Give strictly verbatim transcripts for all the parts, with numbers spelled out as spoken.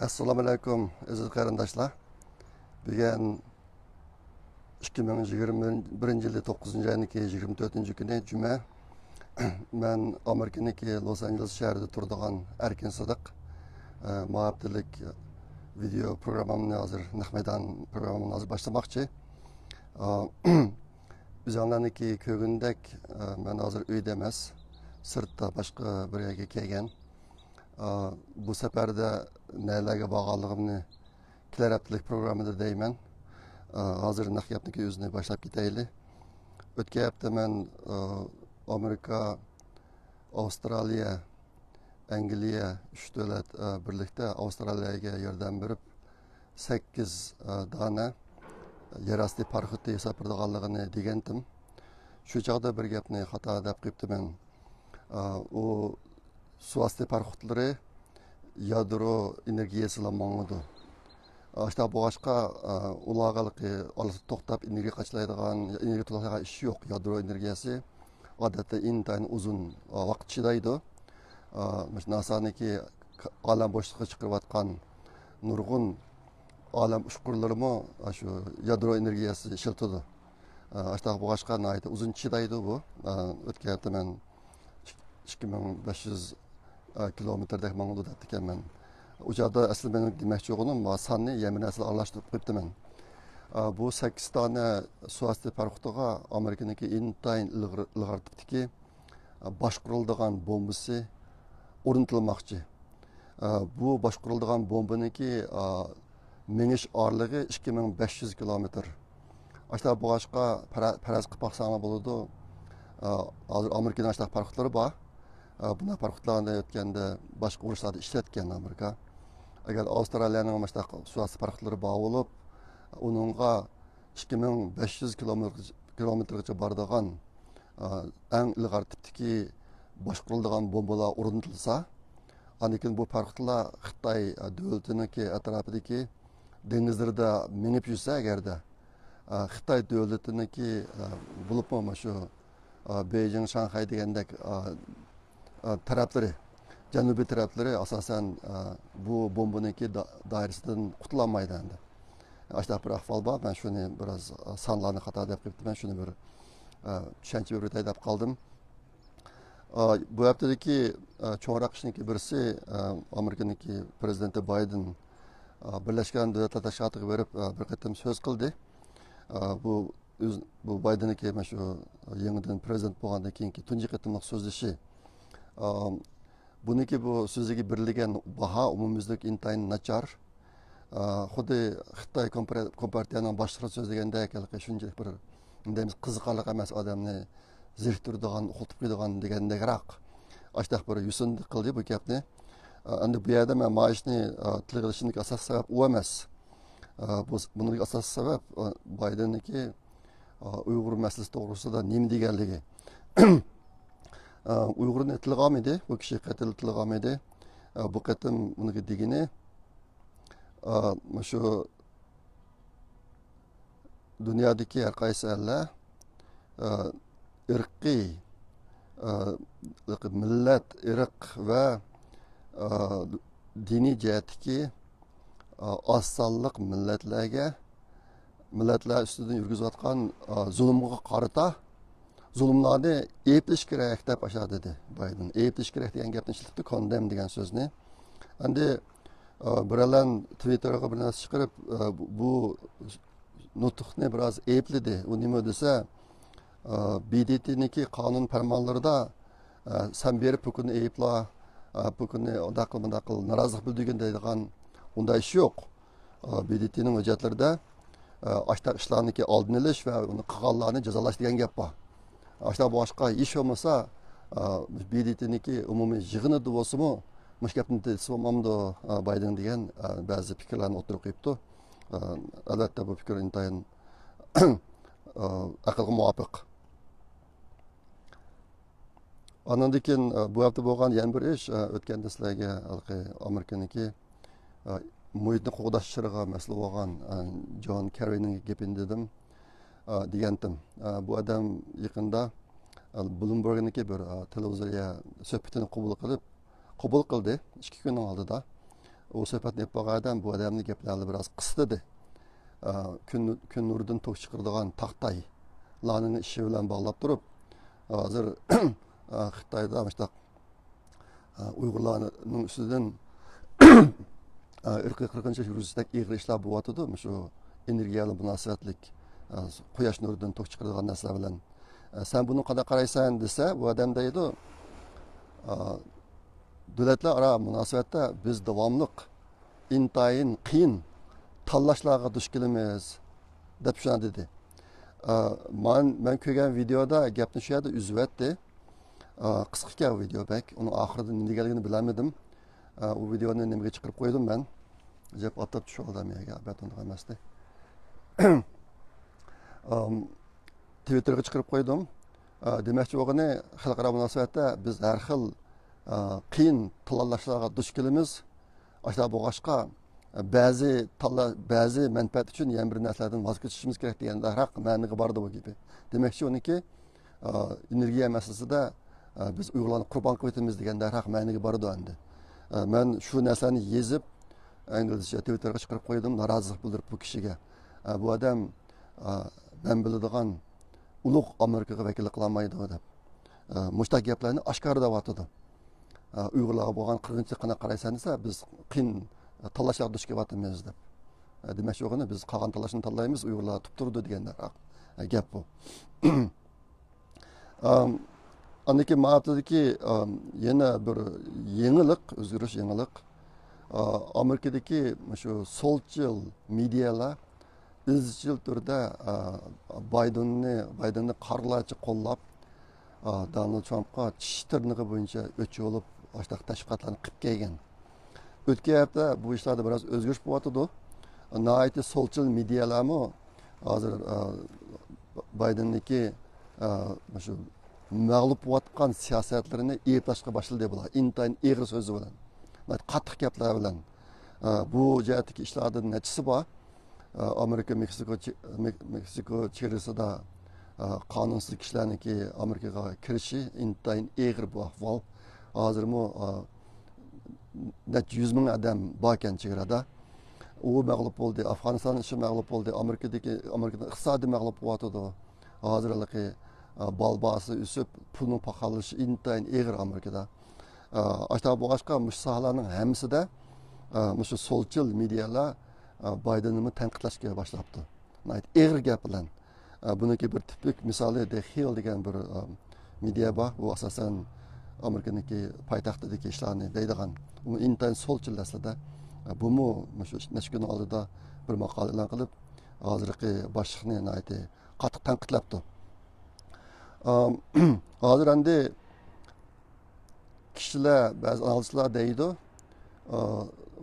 ئەسسالامۇ ئەلەيكۇم، ئەزىز قېرىنداشلار. بۈگۈن ئىككى مىڭ يىگىرمە بىرىنچى يىلى توققۇزىنچى ئاينىڭكى يىگىرمە تۆتىنچى كۈنى، جۈمە. مەن ئامېرىكىنىڭكى لوس ئانژېلېس شەھىرىدە تۇرىدىغان ئەركىن سىدىق. ئە، ما ھەپتىلىك ۋىدېو پروگراممامنى ھازىر، نەق مەيدان پروگراممامنى ھازىر باشلىماقچى. ئە، ئۆزۈڭلارنىڭكى كۆرگىنىدەك، ئە، مەن ھازىر ئۆيدە ئەمەس، سىرتتا باشقا بىر يەرگە كەلگەن. ئا، بۇ سەپەردە نەلەرگە بارغانلىقىمنى كېلەر ھەپتىلىك پروگراممىدا دەيمەن. ئا، ھازىر نەق گەپنىڭكى ئۆزىنى باشلاپ كېتەيلى. ئۆتكەن ھەپتە مەن، ئا، ئامېرىكا، ئاۋسترالىيە، ئەنگلىيە، ئۈچ دۆلەت، ئا، بىرلىكتە ئاۋسترالىيەگە ياردەم بېرىپ، سەككىز، ئا، دانە يەر ئاستى پاراخوتى ھېسابلىدىغانلىقىنى دېگەنتىم. شۇ چاغدا بىر گەپنى خاتا دەپ قويۇپتىمەن. ئا، ئۇ سۇ ئاستى پاراخوتلىرى يادرو ئېنېرگىيەسى بىلەن ماڭىدۇ. ئاشۇنداق بولغاچقا، ئا، ئۇلارغا ھېلىقى ئالدىدا توختاپ ئېنېرگىيە قاچىلايدىغان، ئېنېرگىيە توختايدىغان ئىش يوق. يادرو ئېنېرگىيەسى ئادەتتە ئىنتايىن ئۇزۇن، ئا، ۋاقىت چىدايدۇ. ئا، مۇشۇ ناسانىڭكى ئالەم بوشلۇقىغا چىقىرىۋاتقان نۇرغۇن ئالەم ئۇچقۇرلىرىمۇ، ئا، شۇ يادرو ئېنېرگىيەسى ئىشلىتىدۇ. ئا، ئاشۇنداق بولغاچقا ناھايىتى ئۇزۇن چىدايدۇ بۇ. ئا، ئۆتكەن ھەپتە مەن ئىككى مىڭ بەش يۈز، ئا، كىلومېتىردەك ماڭىدۇ دەپتىكەنمەن. ئۇ چاغدا ئەسلى مېنىڭ دېمەكچى بولغىنىم، ما ساننى يەنە بىر نەرسىلەر ئارىلاشتۇرۇپ قويۇپتىمەن. ئا، بۇ سەككىز دانە سۇ ئاستى پاراخوتىغا ئامېرىكىنىڭكى ئىنتايىن ئىلغار، ئىلغار تىپتىكى، ئا، باشقۇرۇلىدىغان بومبىسى ئورنىتىلماقچى. ئا، بۇ باشقۇرۇلىدىغان بومبىنىڭكى، ئا، مېڭىش ئارىلىقى ئىككى مىڭ بەش يۈز كىلومېتىر. ئاشۇنداق بولغاچقا پەرە-، پەرەز قىلىپ باقساڭلار بولىدۇ. ئا، ھازىر ئامېرىكىنىڭ ئاشۇنداق پاراخوتلىرى بار. ئا، بۇنداق پاراخوتلارنى ئۆتكەندە باشقا ئۇرۇشلاردا ئىشلەتكەن ئامېرىكا. ئەگەر ئاۋسترالىيەنىڭ مۇشۇنداق سۇ ئاستى پاراخوتلىرى بار بولۇپ، ئۇنىڭغا ئىككى مىڭ بەش يۈز كىلومېتىرغىچە بارىدىغان، ئا، ئەڭ ئىلغار تىپتىكى باشقۇرۇلىدىغان بومبىلار ئورنىتىلسا، ئاندىن كېيىن بۇ پاراخوتلار خىتاي، ئا، دۆلىتىنىڭكى ئەتراپىدىكى دېڭىزلىرىدا مېڭىپ يۈرسە ئەگەردە، ئا، خىتاي دۆلىتىنىڭكى، ئا، بولۇپمۇ مانا شۇ، ئا، بېيجىڭ، شاڭخەي دېگەندەك، ئا، ئا، تەرەپلىرى، جەنۇبىي تەرەپلىرى ئاساسەن، ئا، بۇ بومبىنىڭكى دا-، دائىرىسىدىن قۇتۇلالمايدۇ ئەمدى. ئاشۇنداق بىر ئەھۋال بار. مەن شۇنى بىراز، ئا، سانلارنى خاتا دەپ قېلىپتىمەن. شۇنى بىر، ئا، چۈشەنچە بېرىۋېتەي دەپ قالدىم. ئا، بۇ ھەپتىدىكى، ئا، چوڭراق ئىشنىڭكى بىرسى، ئا، ئامېرىكىنىڭكى پرېزىدېنتى بايدېن، ئا، بىرلەشكەن دۆلەتلەر تەشكىلاتىغا بېرىپ، ئا، بىر قېتىم سۆز قىلدى. ئا، بۇ ئۆز-، بۇ بايدېننىڭكى مانا شۇ يېڭىدىن پرېزىدېنت بولغاندىن كېيىنكى تۇنجى قېتىملىق سۆزلىشى. ئا، بۇنىڭكى بۇ سۆزىگە بېرىلگەن باھا ئومۇميۈزلۈك ئىنتايىن ناچار. ئا، خۇددى خىتاي كومپار-، كومپارتىيەنىڭ باشلىقى سۆزلىگەندەك، ھېلىقى شۇنچىلىك بىر، دەيمىز، قىزىقارلىق ئەمەس، ئادەمنى زېرىكتۈرىدىغان، ئۇخلىتىپ قويىدىغان دېگەندەكرەك ئاشۇنداق بىر يوسۇن قىلدى بۇ گەپنى. ئا، ئەمدى بۇ يەردە مەن مانا شۇنى، ئا، تىلغا ئېلىشىمدىكى ئاساسىي سەۋەب ئۇ ئەمەس. ئا، بۇ، بۇنىڭدىكى ئاساسىي سەۋەب، ئا، بايدېننىڭكى، ئا، ئۇيغۇر مەسىلىسى توغرىسىدا نېمە دېگەنلىكى. ئا، ئۇيغۇرنى تىلغا ئالمىدى، بۇ كىشى قېتىدىن تىلغا ئالمىدى. ئا، بۇ قېتىم ئۇنىڭكى دېگىنى، ئا، مۇشۇ دۇنيادىكى ھەر قايسى ئەللەر، ئا، ئىرقىي، ئا، مىللەت، ئىرق ۋە، ئا، دىنىي جەھەتتىكى، ئا، ئاز سانلىق مىللەتلەرگە، مىللەتلەر ئۈستىدىن يۈرگۈزۈۋاتقان، ئا، زۇلۇمغا قارىتا زۇلۇملارنى ئەيىبلەش كېرەك دەپ ئاشۇ دېدى بايدېن. ئەيىبلەش كېرەك دېگەن گەپنى ئىشلىتىپتۇ، كوندەم دېگەن سۆزنى. ئەمدى، ئا، بىرەرلەر تىۋىتتېرغا بىر نەرسە چىقىرىپ، ئا، بۇ، بۇ نۇتۇقنى بىراز ئەيىبلىدى. ئۇ نېمە دېسە، ئا، بى دې تېنىڭكى قانۇن پەرمانلىرىدا، ئا، سەن بېرىپ پۇكىننى ئەيىبلا، ئا، پۇكىننى ئۇنداق قىل، مۇنداق قىل، نارازىلىق بىلدۈرگىن دەيدىغان ئۇنداق ئىش يوق. ئا، بى دې تېنىڭ ھۆججەتلىرىدە، ئا، ئاشۇنداق ئىشلارنىڭكى ئالدىنى ئېلىش ۋە ئۇنى قىلغانلارنى جازالاش دېگەن گەپ بار. ئاشۇنداق بولغاچقا، ھېچ بولمىسا، ئا، بى دې تېنىڭكى ئومۇمىي يىغىنىدا بولسىمۇ، مۇشۇ گەپنى دېسە بولمامدۇ، ئا، بايدېن دېگەن، ئا، بەزى پىكىرلەرنى ئوتتۇرىغا قويۇپتۇ. ئا، ئەلۋەتتە، بۇ پىكىر ئىنتايىن، ئا، ئەقىلگە مۇۋاپىق. ئاندىن كېيىن، ئا، بۇ ھەپتە بولغان يەنە بىر ئىش، ئا، ئۆتكەندە سىلەرگە ھېلىقى ئامېرىكىنىڭكى، ئا، مۇھىتنى قوغداش ئىشلىرىغا مەسئۇل بولغان، ئا، جون كېررىنىڭ گېپىنى دېدىم، ئا، دېگەنتىم. ئا، بۇ ئادەم يېقىندا، ئا، بلومبېرگنىڭكى بىر، ئا، تېلېۋىزورىيە سۆھبىتىنى قوبۇل قىلىپ، قوبۇل قىلدى ئىككى كۈننىڭ ئالدىدا. ئۇ سۆھبەتنى ئېلىپ بارغان ئادەم بۇ ئادەمنى گەپلەرنى بىراز قىستىدى. ئە، كۈن، كۈن نۇرىدىن توك چىقىرىدىغان تاختايلارنىڭ ئىشى بىلەن باغلاپ تۇرۇپ، ھازىر، ئە، خىتايدا مۇشتاق، ئە، ئۇيغۇرلارنىڭ ئۈستىدىن، ئە، ئىرقىي قىرغىنچىلىق يۈرگۈزۈشتەك ئېغىر ئىشلار بولۇۋاتىدۇ. مۇشۇ ئېنېرگىيە بىلەن مۇناسىۋەتلىك، ئە، قۇياش نۇرىدىن توك چىقىرىدىغان نەرسىلەر بىلەن. ئە، سەن بۇنىڭغا قانداق قارايسەن دېسە، بۇ ئادەم دەيدۇ، ئە، دۆلەتلەر ئارا مۇناسىۋەتتە بىز داۋاملىق ئىنتايىن قىيىن تاللاشلارغا دۇچ كېلىمىز، دەپ شۇنداق دېدى. ئە، مەن، مەن كۆرگەن ۋىدېئودا گەپنى شۇ يەردە ئۈزۈۋەتتى. ئە، قىسقىكەن ۋىدېئو بەك. ئۇنىڭ ئاخىرىدا نېمە دېگەنلىكىنى بىلەلمىدىم. ئە، ئۇ ۋىدېئونى نېمىگە چىقىرىپ قويدۇم مەن؟ ئەجەب ئاتلاپ چۈشۈۋالدىم يەرگە، بەتۇندىغا ئەمەستى. ئام، تىۋىتتېرغا چىقىرىپ قويدۇم. ئە، دېمەكچى بولغىنى، خەلقئارا مۇناسىۋەتتە بىز ھەر خىل، ئە، قىيىن تاللاشلارغا دۇچ كېلىمىز. ئاشۇنداق بولغاچقا، بەزى تاللا-، بەزى مەنپەئەت ئۈچۈن يەنە بىر نەرسىلەردىن ۋاز كېچىشىمىز كېرەك دېگەندەك مەنىگە بارىدۇ بۇ گېپى. دېمەكچى ئۇنىڭكى، ئا، ئېنېرگىيە مەسىلىسىدە، ئا، بىز ئۇيغۇرلارنى قۇربان قىلىۋېتىمىز دېگەندەك مەنىگە بارىدۇ ئەمدى. ئا، مەن شۇ نەرسىنى يېزىپ، ئىنگلىزچە تىۋىتتېرغا چىقىرىپ قويدۇم، نارازىلىق بىلدۈرۈپ بۇ كىشىگە. ئا، بۇ ئادەم، ئا، مەن بىلىدىغان ئۇلۇغ ئامېرىكىغا ۋەكىللىك قىلالمايدۇ دەپ، ئا، مۇشۇنداق گەپلەرنى ئاشكارىلاۋاتىدۇ. ئا، ئۇيغۇرلارغا بولغان قىرغىنچىلىققا قانداق قارايسەن دېسە، بىز قىيىن تاللاشلارغا دۇچ كېلىۋاتىمىز دەپ. ئا، دېمەكچى بولغىنى، بىز قالغان تاللاشنى تاللايمىز، ئۇيغۇرلار ئۇتۇپ تۇرىدۇ دېگەندەك، ئا، گەپ بۇ. ئام، ئاندىن كېيىن ما ھەپتىدىكى، ئام، يەنە بىر يېڭىلىق، ئۆزگىرىش يېڭىلىق. ئا، ئامېرىكىدىكى مۇشۇ سولچىل مېدىيالار ئىزچىل تۈردە، ئا، بايدېننى، بايدېننى قارىلارچە قوللاپ، ئا، دونالد ترامپقا چىش تىرنىقى بويىچە ئۆچ يولۇپ، ئاشۇنداق تەشۋىقاتلارنى قىلىپ كەلگەن. ئۆتكەن ھەپتە بۇ ئىشلاردا بىراز ئۆزگىرىش بولۇۋاتىدۇ. ناھايىتى سولچىل مېدىيالارمۇ ھازىر، ئا، بايدېننىڭكى، ئا، مۇشۇ مەغلۇپ بولۇۋاتقان سىياسەتلىرىنى ئەيىبلەشكە باشلىدى بۇلار. ئىنتايىن ئېغىر سۆزى بىلەن، قاتتىق گەپلەر بىلەن. ئا، بۇ جەھەتتىكى ئىشلاردىن نەچچىسى بار. ئا، ئامېرىكا مېكسىكو چې-، مېك-، مېكسىكو چېگرىسىدا، ئا، قانۇنسىز كىشىلەرنىڭكى ئامېرىكىغا كىرىشى ئىنتايىن ئېغىر بۇ ئەھۋال. ھازىرمۇ، ئا، نەچچە يۈز مىڭ ئادەم باركەن چېگرادا. ئۇ مەغلۇپ بولدى، ئافغانىستان ئىشى مەغلۇپ بولدى، ئامېرىكىدىكى، ئامېرىكىنىڭ ئىقتىسادى مەغلۇپ بولۇۋاتىدۇ. ھازىر ھېلىقى، ئا، بال باھاسى ئۆسۈپ، پۇلنىڭ پاخاللىشى ئىنتايىن ئېغىر ئامېرىكىدا. ئا، ئاشۇنداق بولغاچقا، مۇشۇ ساھەلەرنىڭ ھەممىسىدە، ئا، مۇشۇ سولچىل مېدىيالار، ئا، بايدېننىمۇ تەنقىدلەشكە باشلاپتۇ. ناھايىتى ئېغىر گەپ بىلەن. ئا، بۇنىڭكى بىر تىپىك مىسالى، دە خىل دېگەن بىر، ئا، مېدىيا بار. بۇ ئاساسەن ئامېرىكىنىڭكى پايتەختىدىكى ئىشلارنى دەيدىغان. ئۇ ئىنتايىن سولچىل ئەسلىدە. ئا، بۇمۇ مۇشۇ نەچچە كۈن ئالدىدا بىر ماقالە ئېلان قىلىپ، ھازىرقى باشلىقنى ناھايىتى قاتتىق تەنقىدلەپتۇ. ئا، ھازىر ئەمدى كىشىلەر، بەزى ئانالىزچىلار دەيدۇ، ئا،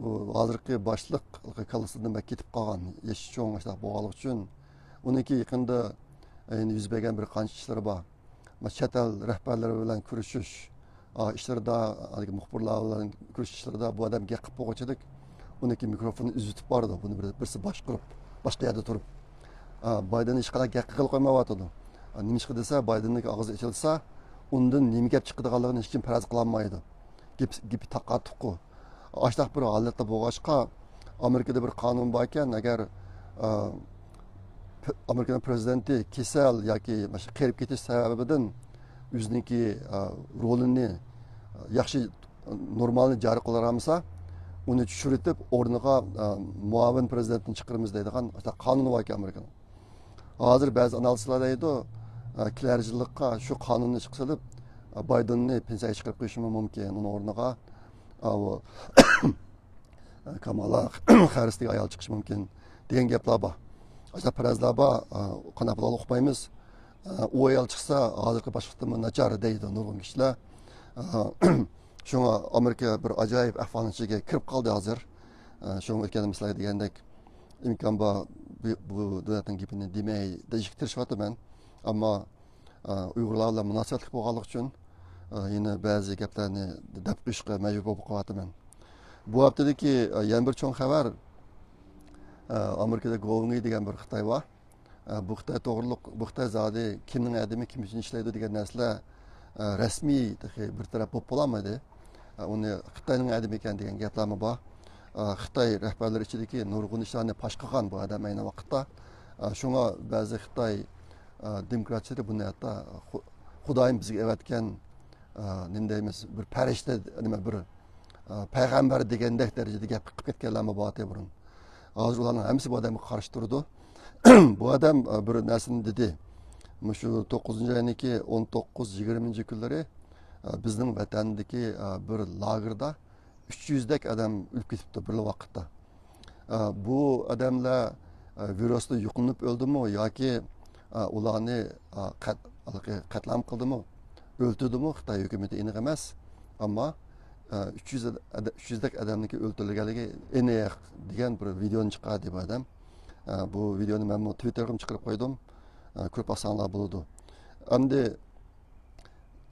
بۇ ھازىرقى باشلىق كاللىسىدىن بەك كېتىپ قالغان، يېشى چوڭ ئاشۇنداق بولغانلىقى ئۈچۈن، ئۇنىڭكى يېقىندا يەنە يۈز بەرگەن بىر قانچە ئىشلىرى بار. مانا چەت ئەل رەھبەرلىرى بىلەن كۆرۈشۈش، ئا، ئىشلىرىدا، ھالىكى مۇخبىرلار بىلەن كۆرۈشۈش ئىشلىرىدا بۇ ئادەم گەپ قىلىپ بولغۇچىدەك، ئۇنىڭكى مىكروفوننى ئۈزۈۋېتىپ بارىدۇ. بۇنى بىر-، بىرسى باشقۇرۇپ، باشقا يەردە تۇرۇپ. ئا، بايدېن ھېچقانداق گەپ قىلغىلى قويمايۋاتىدۇ. ئا، نېمىشقا دېسە، بايدېننىڭ ئاغزى ئېچىلسا، ئۇندىن نېمە گەپ چىقىدىغانلىقىنى ھېچكىم پەرەز قىلالمايدۇ. گېپى، گېپى تاقا-تۇقۇ. ئاشۇنداق بىر ھالەتتە بولغاچقا، ئامېرىكىدا بىر قانۇن باركەن، ئەگەر، ئا، پ-، ئامېرىكىنىڭ پرېزىدېنتى كېسەل ياكى مۇشۇ قېرىپ كېتىش سەۋەبىدىن ئۆزىنىڭكى، ئا، رولىنى، ئا، ياخشى، نورمالنى جارى قىلالمىسا، ئۇنى چۈشۈرۈۋېتىپ، ئورنىغا، ئا، مۇئاۋىن پرېزىدېنتنى چىقىرىمىز دەيدىغان قانۇن باركەن ئامېرىكىنىڭ. ھازىر بەزى ئانالىزچىلار دەيدۇ، ئە، كېلەر يىللىققا شۇ قانۇننى ئىشقا سېلىپ، ئە، بايدېننى پېنسىيەگە چىقىرىپ قويۇشىمۇ مۇمكىن. ئۇنىڭ ئورنىغا، ئە، ئۇ، ئە، كامالا خەررىس دېگەن ئايال چىقىشى مۇمكىن دېگەن گەپلەر بار. ئاشۇنداق پەرەزلەر بار. ئە، قانداق بولارلىقىنى ئۇقمايمىز. ئە، ئۇ ئايال چىقسا، ھازىرقى باشلىقتىنمۇ ناچار دەيدۇ نۇرغۇن كىشىلەر. ئە، شۇڭا ئامېرىكا بىر ئاجايىپ ئەھۋالنىڭ ئىچىگە كىرىپ قالدى ھازىر. ئە، شۇڭا ئۆتكەندە سىلەرگە دېگەندەك، ئىمكان بار، بۇ، بۇ دۆلەتنىڭ گېپىنى دېمەي، دېيىشكە تىرىشىۋاتىمەن. ئەمما، ئە، ئۇيغۇرلار بىلەن مۇناسىۋەتلىك بولغانلىقى ئۈچۈن، ئە، يەنە بەزى گەپلەرنى دەپ قويۇشقا مەجبۇر بولۇپ قېلىۋاتىمەن. بۇ ھەپتىدىكى، ئە، يەنە بىر چوڭ خەۋەر، ئە، ئامېرىكىدا گوۋېڭ يى دېگەن بىر خىتاي بار. ئە، بۇ خىتاي توغرۇلۇق، بۇ خىتاي زادى كىمنىڭ ئادىمى، كىم ئۈچۈن ئىشلەيدۇ دېگەن نەرسىلەر، ئە، رەسمىي تېخى بىر تەرەپ بولۇپ بولالمىدى. ئە، ئۇنى خىتاينىڭ ئادىمى ئىكەن دېگەن گەپلەرمۇ بار. ئا، خىتاي رەھبەرلىرى ئىچىدىكى نۇرغۇن ئىشلارنى پاش قىلغان بۇ ئادەم ئەينى ۋاقىتتا. ئا، شۇڭا بەزى خىتاي، ئا، دېموكراتچىلىرى بۇنى ھەتتا خۇ-، خۇدايىم بىزگە ئەۋەتكەن، ئا، نېمە دەيمىز، بىر پەرىشتە، نېمە، بىر، ئا، پەيغەمبەر دېگەندەك دەرىجىدە گەپ قىلىپ كەتكەنلەرمۇ بارتى بۇرۇن. ھازىر ئۇلارنىڭ ھەممىسى بۇ ئادەمگە قارشى تۇرىدۇ. بۇ ئادەم، ئا، بىر نەرسىنى دېدى. مۇشۇ توققۇزىنچى ئاينىڭكى ئون توققۇز، يىگىرمىنچى كۈنلىرى، ئا، بىزنىڭ ۋەتەندىكى، ئا، بىر لاگېردا ئۈچ يۈزدەك ئادەم ئۆلۈپ كېتىپتۇ بىر ۋاقىتتا. ئا، بۇ ئادەملەر، ئا، ۋىرۇستا يۇقۇنۇپ ئۆلدىمۇ ياكى، ئا، ئۇلارنى، ئا، قەت-، ھېلىقى قەتلام قىلدىمۇ، ئۆلتۈردىمۇ خىتاي ھۆكۈمىتى ئېنىق ئەمەس. ئەمما، ئا، ئۈچ يۈز ئادە-، ئۈچ يۈزدەك ئادەمنىڭكى ئۆلتۈرۈلگەنلىكى ئېنىق دېگەن بىر ۋىدېونى چىقاردى بۇ ئادەم. ئا، بۇ ۋىدېونى مەنمۇ تىۋىتتېرغىمۇ چىقىرىپ قويدۇم. ئا، كۆرۈپ باقساڭلار بولىدۇ. ئەمدى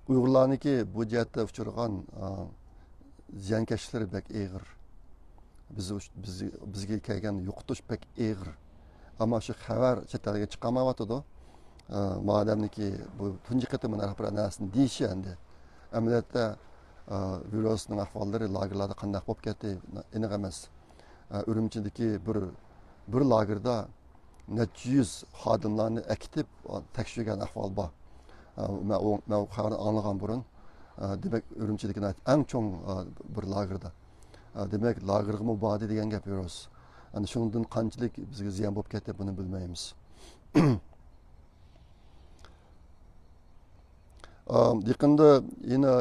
ئۇيغۇرلارنىڭكى بۇ جەھەتتە ئۇچرىغان، ئا، زىيانكەشلىكلىرى بەك ئېغىر. بىز، بىز، بىزگە كەلگەن يوقىتىش بەك ئېغىر. ئەمما شۇ خەۋەر چەت ئەلگە چىقارمايۋاتىدۇ. ئا، مادەمنىكى بۇ تۇنجى قېتىم مانا رەھبەر نەرسىنى دېيىشى ئەمدى. ئەمەلىيەتتە، ئا، ۋىرۇسنىڭ ئەھۋاللىرى لاگېرلاردا قانداق بولۇپ كەتتى، ئېنىق ئەمەس. ئا، ئۈرۈمچىدىكى بىر، بىر لاگېردا نەچچە يۈز خادىملارنى ئەكېتىپ، تەكشۈرگەن ئەھۋال بار. ئا، مەن ئۇ، مەن ئۇ خەۋەرنى ئاڭلىغان بۇرۇن. ئا، دېمەك، ئۈرۈمچىدىكى ناھايىتى ئەڭ چوڭ، ئا، بىر لاگېردا. ئا، دېمەك، لاگېرغىمۇ باردى دېگەن گەپ ۋىرۇس. ئەنە شۇنىڭدىن قانچىلىك بىزگە زىيان بولۇپ كەتتى، بۇنى بىلمەيمىز. ئا، يېقىندا يەنە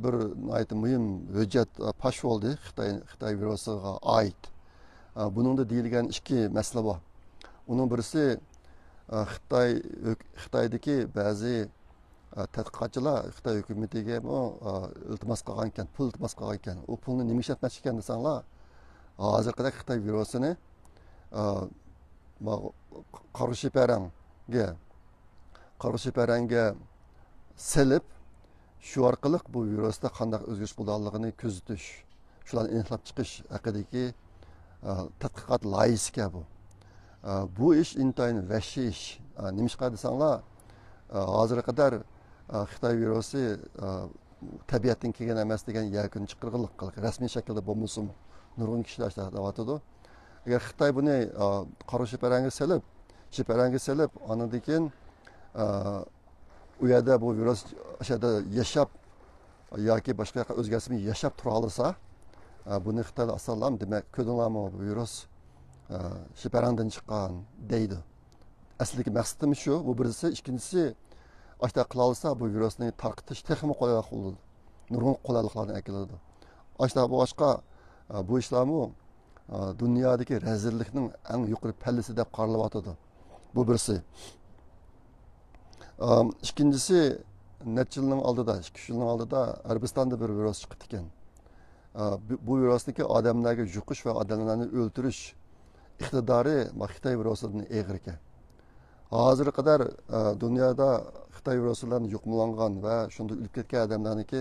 بىر ناھايىتى مۇھىم ھۆججەت، ئا، پاش بولدى، خىتاي، خىتاي ۋىرۇسىغا ئائىت. ئا، بۇنىڭدا دېيىلگەن ئىككى مەسىلە بار. ئۇنىڭ بىرسى، ئا، خىتاي ھۆك-، خىتايدىكى بەزى، ئا، تەتقىقاتچىلار خىتاي ھۆكۈمىتىگىمۇ، ئا، ئىلتىماس قىلغانىكەن، پۇل ئىلتىماس قىلغانىكەن. ئۇ پۇلنى نېمە ئىشلەتمەكچىكەن دېسەڭلار، ھازىرقىدەك خىتاي ۋىرۇسىنى، ئا، ما-، قارا شىپەرەڭگە، قارا شىپەرەڭگە سېلىپ، شۇ ئارقىلىق بۇ ۋىرۇستا قانداق ئۆزگىرىش بولىدىغانلىقىنى كۆزىتىش، شۇلارنى ئېنىقلاپ چىقىش ھەققىدىكى، ئا، تەتقىقات لايىھىسىكەن بۇ. ئا، بۇ ئىش ئىنتايىن ۋەھشىي ئىش. ئا، نېمىشقا دېسەڭلار، ئا، ھازىرغا قەدەر، ئا، خىتاي ۋىرۇسى، ئا، تەبىئەتتىن كەلگەن ئەمەس دېگەن يەكۈننى چىقىرغانلىق، رەسمىي شەكىلدە بولمىسىمۇ، نۇرغۇن كىشىلەر شۇنداق دەۋاتىدۇ. ئەگەر خىتاي بۇنى، ئا، قارا شىپەرەڭگە سېلىپ، شىپەرەڭگە سېلىپ، ئاندىن كېيىن، ئا، ئۇ يەردە بۇ ۋىرۇس ئاشۇ يەردە ياشاپ ياكى باشقا ياققا ئۆزگەرسىمۇ ياشاپ تۇرالىسا، ئا، بۇنى خىتايلار ئاسانلا، دېمەك، كۆردۈڭلارمۇ، بۇ ۋىرۇس، ئا، شىپەرەڭدىن چىققان دەيدۇ. ئەسلىدىكى مەقسىتىمىز شۇ، بۇ بىرسى. ئىككىنچىسى، ئاشۇنداق قىلالىسا، بۇ ۋىرۇسنى تارقىتىش تېخىمۇ قولايلىق بولىدۇ. نۇرغۇن قولايلىقلارنى ئەكېلىدۇ. ئاشۇنداق بولغاچقا، ئا، بۇ ئىشلارمۇ، ئا، دۇنيادىكى رەزىللىكنىڭ ئەڭ يۇقىرى پەللىسى دەپ قارىلىۋاتىدۇ. بۇ بىرسى. ئا، ئىككىنچىسى، نەچچە يىلنىڭ ئالدىدا، ئىككى، ئۈچ يىلنىڭ ئالدىدا ئەرەبىستاندا بىر ۋىرۇس چىقىپتىكەن. ئا، بۇ، بۇ ۋىرۇسنىڭكى ئادەملەرگە يۇقۇش ۋە ئادەملەرنى ئۆلتۈرۈش ئىقتىدارى، ما، خىتاي ۋىرۇسىدىن ئېغىر ئىكەن. ھازىرغا قەدەر، ئە، دۇنيادا خىتاي ۋىرۇسى بىلەن يۇقۇملانغان ۋە شۇنداق ئۆلۈپ كەتكەن ئادەملەرنىڭكى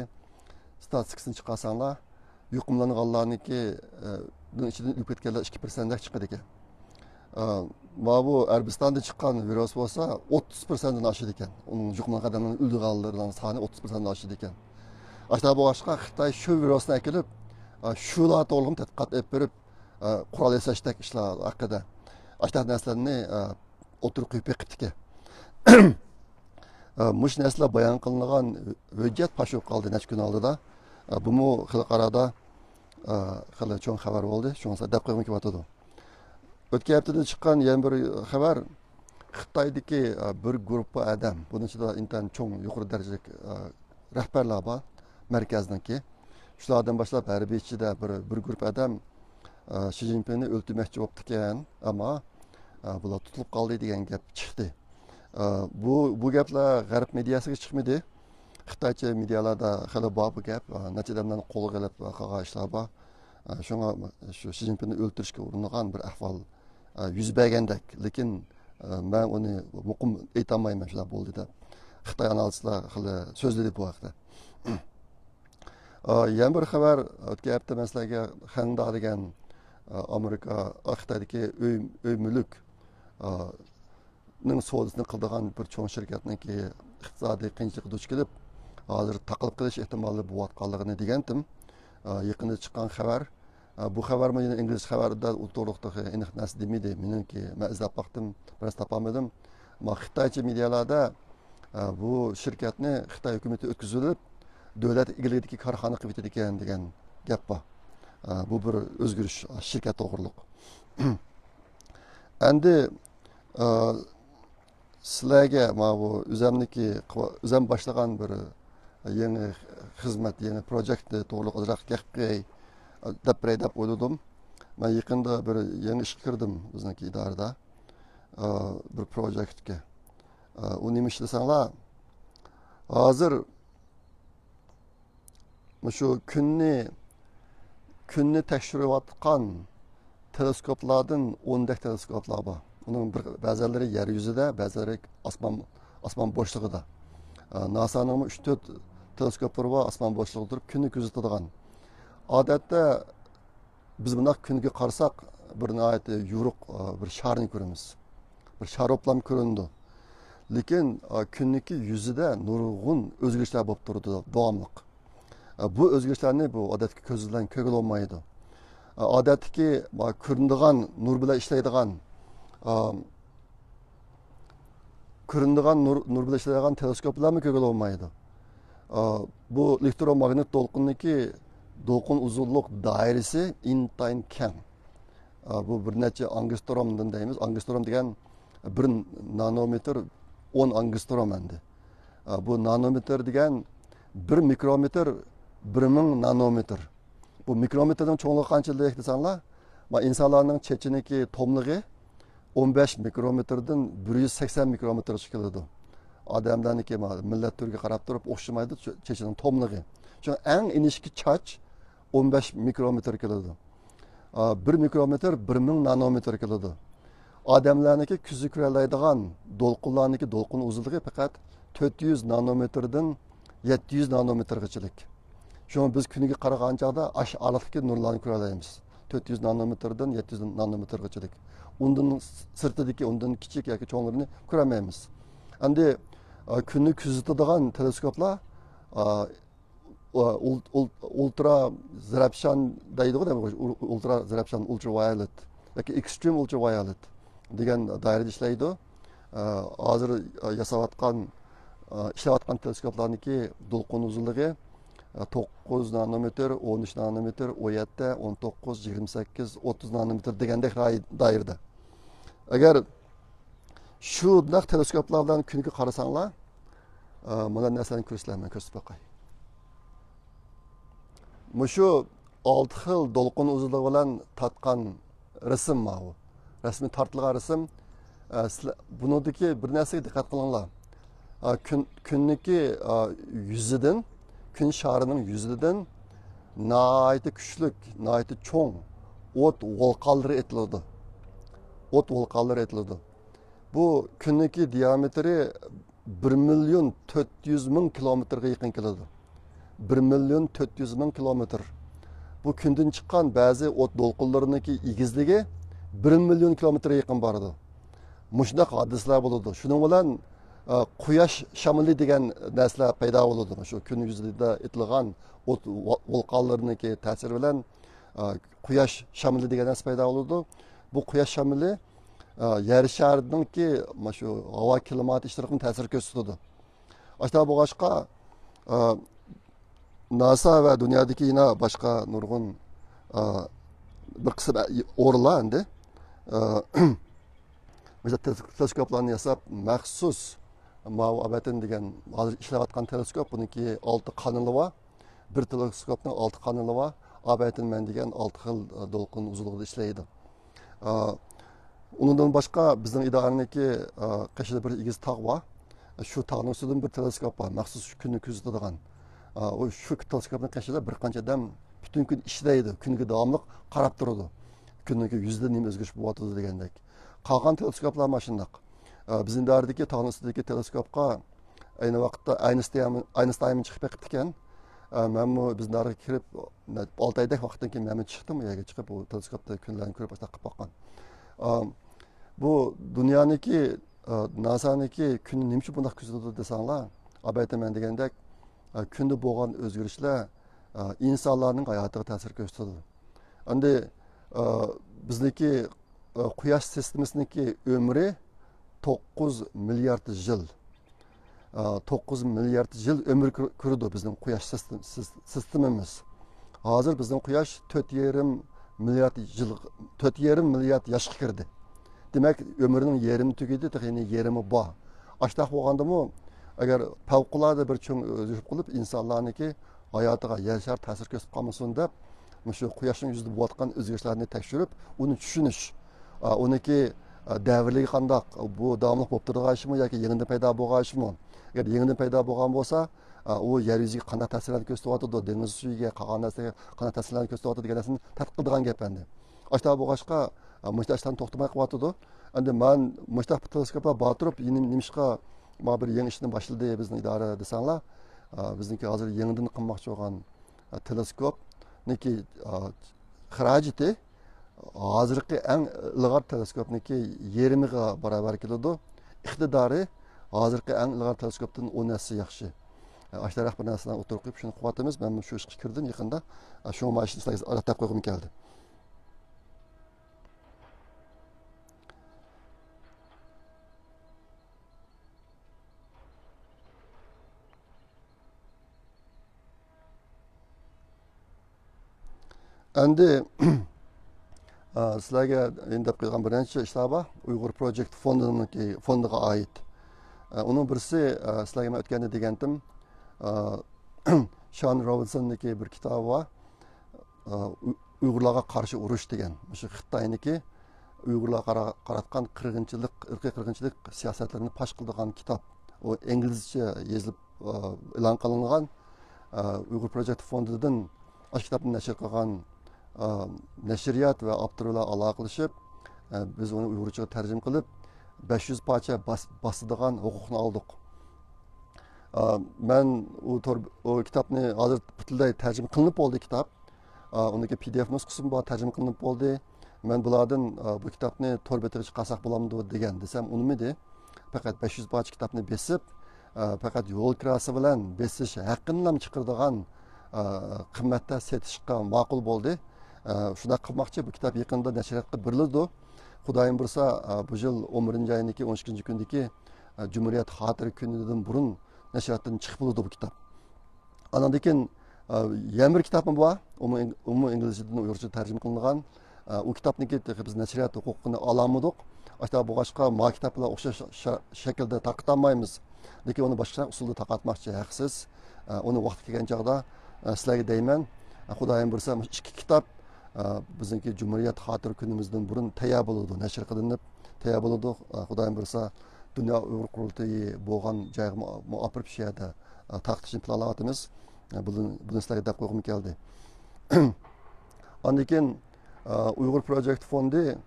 ستاتىستىكىسىنى چىقارساڭلار، يۇقۇملانغانلارنىڭكى، ئە، نىڭ ئىچىدىن ئۆلۈپ كەتكەنلەر ئىككى پىرسەنتتەك چىقىدىكەن. ئە، ماۋۇ ئەرەبىستاندا چىققان ۋىرۇس بولسا ئوتتۇز پىرسەنتتىن ئاشىدىكەن. ئۇنىڭ يۇقۇملانغان ئادەمنىڭ ئۆلىدىغانلىرىنىڭ سانى ئوتتۇز پىرسەنتتىن ئاشىدىكەن. ئاشۇنداق بولغاچقا خىتاي شۇ ۋىرۇسنى ئەكېلىپ، ئە، شۇلار توغرىلىقمۇ تەتقىقات ئېلىپ بېرىپ، ئە، قورال ياساشتەك ئىشلار ھەققىدە، ئاشۇنداق نەرسىلەرنى، ئە، ئوتتۇرىغا قويۇپ بېقىپتىكەن. ئە، مۇشۇ نەرسىلەر بايان قىلىنغان ھۆججەت پاش بولۇپ قالدى نەچچە كۈن ئالدىدا. ئە، بۇمۇ خەلقئارادا، ئە، خېلى چوڭ خەۋەر بولدى. شۇڭا دەپ قويغۇم كېلىۋاتىدۇ. ئۆتكەن ھەپتىدە چىققان يەنە بىر خەۋەر، خىتايدىكى، ئە، بىر گۇرۇپپا ئادەم، بۇنىڭ ئىچىدە ئىنتايىن چوڭ، يۇقىرى دەرىجىلىك، ئە، رەھبەرلەر بار، مەركەزنىڭكى. شۇلاردىن باشلاپ ھەربىي ئىچىدە بىر، بىر گۇرۇپپا ئادەم، ئە، شى جىنپىڭنى ئۆلتۈرمەكچى بوپتىكەن، ئەمما، ئە، بۇلار تۇتۇلۇپ قالدى دېگەن گەپ چىقتى. ئە، بۇ، بۇ گەپلەر غەرب مېدىياسىغا چىقمىدى. خىتايچە مېدىيالاردا خېلى بار بۇ گەپ. ئە، نەچچە ئادەملەرنى قولغا ئېلىپ، ئە، قىلغان ئىشلار بار. ئە، شۇڭا شۇ شى جىنپىڭنى ئۆلتۈرۈشكە ئۇرۇنغان بىر ئەھۋال، ئە، يۈز بەرگەندەك. لېكىن، ئە، مەن ئۇنى مۇقىم ئېيتالمايمەن، شۇنداق بولدى دەپ. خىتاي ئانالىستلار خېلى سۆزلىدى بۇ ھەقتە. ئا، يەنە بىر خەۋەر، ئۆتكەن ھەپتە مەن سىلەرگە خەندا دېگەن، ئا، ئامېرىكا، ئا، خىتايدىكى ئۆي، ئۆي مۈلۈك، ئا، نىڭ سودىسىنى قىلىدىغان بىر چوڭ شىركەتنىڭكى ئىقتىسادىي قىيىنچىلىققا دۇچ كېلىپ، ھازىر تاقىلىپ قېلىش ئېھتىمالى بولۇۋاتقانلىقىنى دېگەنتىم. ئا، يېقىندا چىققان خەۋەر، ئە، بۇ خەۋەرمۇ يەنە ئىنگلىزچە خەۋەردە ئۇ توغرىلىقتا ئېنىق نەرسە دېمىدى. مېنىڭكى، مەن ئىزدەپ باقتىم، بىر نەرسە تاپالمىدىم. ئەمما خىتايچە مېدىيالاردا، ئە، بۇ شىركەتنى خىتاي ھۆكۈمىتى ئۆتكۈزۈۋېلىپ، دۆلەت ئىگىلىكىدىكى كارخانا قىلىۋېتىدىكەن دېگەن گەپ بار. ئە، بۇ بىر ئۆزگىرىش، شىركەت توغرۇلۇق. ئەمدى، ئە، سىلەرگە ماۋۇ ئۆزەمنىكى، ئۆزەم باشلىغان بىر يېڭى خىزمەت، يېڭى پروجېكت توغرىلىق ئازراق گەپ قىلىي دەپ بېرەي دەپ ئويلىدىم. مەن يېقىندا بىر يېڭى ئىشقا كىردىم بىزنىڭكى ئىدارىدە. ئا، بىر پروجېكتكە. ئا، ئۇ نېمە ئىش دېسەڭلار، ھازىر مۇشۇ كۈننى، كۈننى تەكشۈرۈۋاتقان تېلېسكوپلاردىن ئوندەك تېلېسكوپلار بار. ئۇنىڭ بىر، بەزىلىرى يەر يۈزىدە، بەزىلىرى ئاسمان، ئاسمان بوشلۇقىدا. ئا، ناسانىڭمۇ ئۈچ تۆت تېلېسكوپلىرى بار، ئاسمان بوشلۇقىدا تۇرۇپ كۈننى كۆزىتىدىغان. ئادەتتە بىز بۇنداق كۈنگە قارىساق، بىر ناھايىتى يورۇق، ئا، بىر شارنى كۆرىمىز. بىر شار بولۇپلا كۆرۈنىدۇ. لېكىن، ئا، كۈننىڭكى يۈزىدە نۇرغۇن ئۆزگىرىشلەر بولۇپ تۇرىدۇ داۋاملىق. ئا، بۇ ئۆزگىرىشلەرنى بۇ ئادەتتىكى كۆز بىلەن كۆرگىلى بولمايدۇ. ئا، ئادەتتىكى، ئا، كۆرۈنىدىغان نۇر بىلەن ئىشلەيدىغان، ئا، كۆرۈنىدىغان نۇر، نۇر بىلەن ئىشلەيدىغان تېلېسكوپلارمۇ كۆرگىلى بولمايدۇ. ئا، بۇ ئېلېكتروماگنىت دولقۇننىڭكى دولقۇن ئۇزۇنلۇق دائىرىسى ئىنتايىن كەڭ. ئا، بۇ بىر نەچچە ئانگسترومدىن دەيمىز. ئانگستروم دېگەن بىر نانومېتىر، ئون ئانگستروم ئەمدى. ئا، بۇ نانومېتىر دېگەن بىر مىكرومېتىر، بىر مىڭ نانومېتىر. بۇ مىكرومېتىرنىڭ چوڭلۇقى قانچىلىك دېسەڭلار، ما، ئىنسانلارنىڭ چېچىنىڭكى توملۇقى ئون بەش مىكرومېتىردىن بىر يۈز سەكسەن مىكرومېتىرغىچە كېلىدۇ. ئادەملەرنىڭكى، ما، مىللەت تۈرىگە قاراپ تۇرۇپ ئوخشىمايدۇ، چېچىنىڭ توملۇقى. شۇڭا ئەڭ ئىنچىكە چاچ ئون بەش مىكرومېتىر كېلىدۇ. ئا، بىر مىكرومېتىر بىر مىڭ نانومېتىر كېلىدۇ. ئادەملەرنىڭكى كۆزى كۆرەلەيدىغان دولقۇنلارنىڭكى دولقۇن ئۇزۇنلۇقى پەقەت تۆت يۈز نانومېتىردىن يەتتە يۈز نانومېتىرغىچىلىك. شۇڭا بىز كۈنگە قارىغان چاغدا ئاشۇ ئارىلىقتىكى نۇرلارنى كۆرەلەيمىز. تۆت يۈز نانومېتىردىن يەتتە يۈز نانومېتىرغىچىلىك. ئۇندىن سىرتىدىكى، ئۇندىن كىچىك ياكى چوڭلىرىنى كۆرەلمەيمىز. ئەمدى، ئا، كۈننى كۆزىتىدىغان تېلېسكوپلار، ئا، ئۇل-، ئۇل-، ئۇلترا زەرەپشان دەيدىغۇ، دەيدۇ، ئۇلترا زەرەپشان، ئۇلترا ۋايولېت ياكى ئېكسترېم ئۇلترا ۋايولېت دېگەن دائىرىدە ئىشلەيدۇ. ئە، ھازىر، ئە، ياساۋاتقان، ئە، ئىشلەۋاتقان تېلېسكوپلارنىڭكى دولقۇن ئۇزۇنلۇقى، ئە، توققۇز نانومېتىر، ئون ئۈچ نانومېتىر، ئون يەتتە، ئون توققۇز، يىگىرمە سەككىز، ئوتتۇز نانومېتىر دېگەندەك راي-، دائىرىدە. ئەگەر شۇنداق تېلېسكوپلار بىلەن كۈنگە قارىساڭلار، ئە، مانا نەرسىلەرنى كۆرىسىلەر، مەن كۆرسىتىپ باقاي. مۇشۇ ئالتە خىل دولقۇن ئۇزۇنلۇقى بىلەن تارتقان رەسىم ماۋۇ. رەسمىي تارتىلغان رەسىم. ئە، سىلەر بۇنىڭدىكى بىر نەرسىگە دىققەت قىلىڭلار. ئە، كۈن، كۈننىڭكى، ئە، يۈزىدىن، كۈن شارىنىڭ يۈزىدىن ناھايىتى كۈچلۈك، ناھايىتى چوڭ ئوت ۋولقانلىرى ئېتىلىدۇ. ئوت ۋولقانلىرى ئېتىلىدۇ. بۇ كۈننىڭكى دىيامېتىرى بىر مىليون تۆت يۈز مىڭ كىلومېتىرغا يېقىن كېلىدۇ. بىر مىليون تۆت يۈز مىڭ كىلومېتىر. بۇ كۈندىن چىققان بەزى ئوت دولقۇنلىرىنىڭكى ئېگىزلىكى بىر مىليون كىلومېتىرغا يېقىن بارىدۇ. مۇشۇنداق ھادىسىلەر بولىدۇ. شۇنىڭ بىلەن، ئە، قۇياش شامىلى دېگەن نەرسىلەر پەيدا بولىدۇ. شۇ كۈن يۈزىدە ئېتىلغان ئوت ۋا-، ۋولقانلىرىنىڭكى تەسىرى بىلەن، ئە، قۇياش شامىلى دېگەن نەرسە پەيدا بولىدۇ. بۇ قۇياش شامىلى، ئە، يەر شارىنىڭكى مانا شۇ ھاۋا كىلىماتى ئىشلىرىغىمۇ تەسىر كۆرسىتىدۇ. ئاشۇنداق بولغاچقا، ئە، ناسا ۋە دۇنيادىكى يەنە باشقا نۇرغۇن، ئە، بىر قىسىم ئورۇنلار ئەمدى، ئە، مۇشۇ تېلېسكوپلارنى ياساپ، مەخسۇس ماۋۇ ئابەتىن دېگەن ھازىر ئىشلەۋاتقان تېلېسكوپ، بۇنىڭكى ئالتە قانىلى بار. بىر تېلېسكوپنىڭ ئالتە قانىلى بار. ئابەتىن مەن دېگەن ئالتە خىل، ئە، دولقۇن ئۇزۇنلۇقىدا ئىشلەيدۇ. ئە، ئۇنىڭدىن باشقا بىزنىڭ ئىدارىنىڭكى، ئە، قېشىدا بىر ئېگىز تاغ بار. شۇ تاغنىڭ ئۈستىدىن بىر تېلېسكوپ بار، مەخسۇس شۇ كۈننى كۆزىتىدىغان. ئە، ئۇ شۇ تېلېسكوپنىڭ قېشىدا بىر قانچە ئادەم پۈتۈن كۈن ئىشلەيدۇ، كۈنگە داۋاملىق قاراپ تۇرىدۇ. كۈننىڭكى يۈزىدە نېمە ئۆزگىرىش بولۇۋاتىدۇ دېگەندەك. قالغان تېلېسكوپلار مانا شۇنداق. ئە، بىزنىڭ ئىدارىدىكى تاغنىڭ ئۈستىدىكى تېلېسكوپقا ئەينى ۋاقىتتا ئاينىستاين، ئاينىستاينمۇ چىقىپ بېقىپتىكەن. ئە، مەنمۇ بىزنىڭ ئارىغا كىرىپ، ئالتە ئايدەك ۋاقىتتىن كېيىن مەنمۇ چىقتىم، ئۇ يەرگە چىقىپ، ئۇ تېلېسكوپتا كۈنلەرنى كۆرۈپ، ئاشۇنداق قىلىپ باققان. ئە، بۇ دۇنيانىڭكى، ئە، ناسانىڭكى كۈننى نېمە ئۈچۈن بۇنداق كۆزىتىدۇ دېسەڭلار، ئەلۋەتتە مەن دېگەندەك، ئە، كۈندە بولغان ئۆزگىرىشلەر، ئە، ئىنسانلارنىڭ ھاياتىغا تەسىر كۆرسىتىدۇ. ئەمدى، ئە، بىزنىڭكى، ئە، قۇياش سىستېمىسىنىڭكى ئۆمرى توققۇز مىليارد يىل. ئە، توققۇز مىليارد يىل ئۆمۈر كۆر-، كۆرىدۇ بىزنىڭ قۇياش سىستېم-، سىس-، سىستېمىمىز. ھازىر بىزنىڭ قۇياش تۆت يېرىم مىليارد يىل، تۆت يېرىم مىليارد ياشقا كىردى. دېمەك، ئۆمرىنىڭ يېرىمى تۈگىدى، تېخى يەنە يېرىمى بار. ئاشتاق بولغاندىمۇ، ئەگەر پەۋقۇلئاددە بىر چوڭ ئۆزگىرىش بولۇپ، ئىنسانلارنىڭكى ھاياتىغا يەر شارى تەسىر كۆرسىتىپ قالمىسۇن دەپ، مۇشۇ قۇياشنىڭ يۈزىدە بولۇۋاتقان ئۆزگىرىشلەرنى تەكشۈرۈپ، ئۇنى چۈشىنىش، ئا، ئۇنىڭكى، ئا، دەۋرلىكى قانداق، بۇ داۋاملىق بولۇپ تۇرىدىغان ئىشمۇ ياكى يېڭىدىن پەيدا بولغان ئىشمۇ؟ ئەگەر يېڭىدىن پەيدا بولغان بولسا، ئا، ئۇ يەر يۈزىگە قانداق تەسىرلەرنى كۆرسىتىۋاتىدۇ، دېڭىز سۈيىگە، قالغان نەرسىگە قانداق تەسىرلەرنى كۆرسىتىۋاتىدۇ دېگەن نەرسىنى تەتقىق قىلىدىغان گەپ ئەمدى. ئاشۇنداق بولغاچقا، ئا، مۇشۇنداق ئىشلارنى توختىماي قىلىۋاتىدۇ. ئەمدى مەن مۇشۇنداق بىر تېلېسكوپلار بار تۇرۇپ، يېنى-، نېمىشقا ما بىر يېڭى ئىشنى باشلىدى بىزنىڭ ئىدارە دېسەڭلار، ئا، بىزنىڭكى ھازىر يېڭىدىن قىلماقچى بولغان، ئا، تېلېسكوپنىڭكى، ئا، خىراجىتى ھازىرقى ئەڭ ئىلغار تېلېسكوپنىڭكى يېرىمىغا باراۋەر كېلىدۇ. ئىقتىدارى ھازىرقى ئەڭ ئىلغار تېلېسكوپتىن ئون ھەسسە ياخشى. ئاشۇنداق بىر نەرسىلەرنى ئوتتۇرىغا قويۇپ، شۇنى قىلىۋاتىمىز. مەن شۇ ئىشقا كىردىم يېقىندا. شۇڭا مانا شۇنى سىلەرگە ئاتاپ قويغۇم كەلدى. ئەمدى، ئە، سىلەرگە ئېيتىپ قويغان بىر نەچچە ئىشلار بار. ئۇيغۇر پروجېكت فوندىنىڭكى، فوندىغا ئائىت. ئە، ئۇنىڭ بىرسى، ئە، سىلەرگە مەن ئۆتكەندە دېگەنتىم، ئە، شان روبىنسوننىڭكى بىر كىتابى بار. ئە، ئۇ-، ئۇيغۇرلارغا قارشى ئۇرۇش دېگەن. مۇشۇ خىتاينىڭكى ئۇيغۇرلارغا قارا-، قاراتقان قىرغىنچىلىق، ئىرقىي قىرغىنچىلىق سىياسەتلىرىنى پاش قىلىدىغان كىتاب. ئۇ ئىنگلىزچە يېزىلىپ، ئە، ئېلان قىلىنغان. ئە، ئۇيغۇر پروجېكت فوندىدىن ئاشۇ كىتابنى نەشر قىلغان، ئە، نەشرىيات ۋە ئاپتور بىلەن ئالاقىلىشىپ، ئە، بىز ئۇنى ئۇيغۇرچىغا تەرجىمە قىلىپ، بەش يۈز پارچە باس-، باسىدىغان ھوقۇقنى ئالدۇق. ئە، مەن ئۇ تور-، ئۇ كىتابنى ھازىر پۈتۈنلەي تەرجىمە قىلىنىپ بولدى كىتاب. ئا، ئۇنىڭكى پى دى ئېف نۇسخىسىمۇ بار، تەرجىمە قىلىنىپ بولدى. مەن بۇلاردىن، ئا، بۇ كىتابنى تور بېتىگە چىقارساق بولامدۇ دېگەن دېسەم، ئۇنىمىدى. پەقەت بەش يۈز پارچە كىتابنى بېسىپ، ئا، پەقەت يول كىراسى بىلەن بېسىش ھەققىنىلا چىقىرىدىغان، ئا، قىممەتتە سېتىشقا ماقۇل بولدى. ئا، شۇنداق قىلماقچى، بۇ كىتاب يېقىندا نەشرىياتقا بېرىلىدۇ. خۇدايىم بۇيرۇسا، ئا، بۇ يىل ئون بىرىنچى ئاينىڭكى ئون ئىككىنچى كۈنىدىكى، ئا، جۇمھۇرىيەت خاتىرە كۈنىدىن بۇرۇن نەشرىياتتىن چىقىپ بولىدۇ بۇ كىتاب. ئانىڭدىن كېيىن، ئە، يەنە بىر كىتابمۇ بار. ئۇمۇ ئىڭ-، ئۇمۇ ئىنگلىزچىدىن ئۇيغۇرچە تەرجىمە قىلىنغان. ئە، ئۇ كىتابنىڭكى تېخى بىز نەشرىيات ھوقۇقىنى ئالالمىدۇق. ئاشۇنداق بولغاچقا، ما كىتاب بىلەن ئوخشاش شا-، شەكىلدە تارقىتالمايمىز. لېكىن ئۇنى باشقىچە ئۇسۇلدا تارقاتماقچى، ھەقسىز. ئە، ئۇنى ۋاقتى كەلگەن چاغدا، ئە، سىلەرگە دەيمەن. ئە، خۇدايىم بۇيرۇسا، مۇشۇ ئىككى كىتاب، ئە، بىزنىڭكى جۇمھۇرىيەت خاتىرە كۈنىمىزدىن بۇرۇن تەييار بولىدۇ، نەشر قىلىنىپ تەييار بولىدۇ. ئە، خۇدايىم بۇيرۇسا، دۇنيا ئۇيغۇر قۇرۇلتىيى بولغان جايغىمۇ، مۇ-، ئاپىرىپ شۇ يەردە، ئە، تارقىتىشنى پىلانلاۋاتىمىز. ئە، بۇنى، بۇنى سىلەرگە دەپ قويغۇم كەلدى. ئاندىن كېيىن، ئە، ئۇيغۇر پروجېكت فوندى،